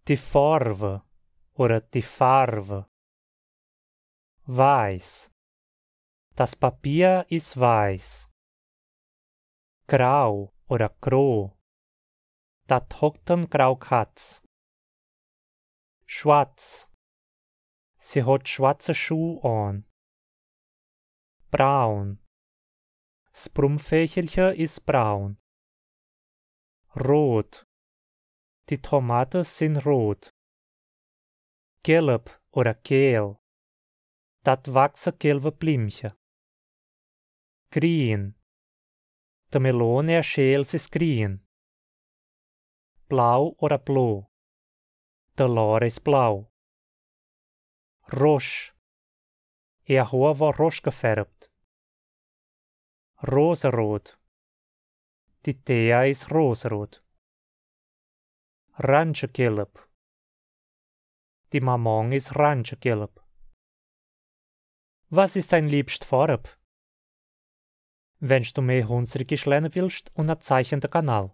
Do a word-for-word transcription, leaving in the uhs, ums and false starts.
Die Farbe oder die Farbe. Weiß. Das Papier ist weiß. Grau oder grau. Dat hockt en grau Katz. Schwarz. Sie hat schwarze Schuh an. Braun. S Brummvechelche is braun. Rot. Die Tomate sin rot. Gelb oder gel. Dat wachse gelbe Blimmche. Grien. De Melon ehr Schäl is grien. Blau oder blo. De Lore is blau. Rosch. Ehr Hoor war rosch gefärbt. Roserot. Die Thea is roserot. Ranschegelb. Die Maman is ranschegelb. Was is dein liebst Farb? Wenn du mehr Hunsrückisch lernen willst, unterzeichne den Kanal.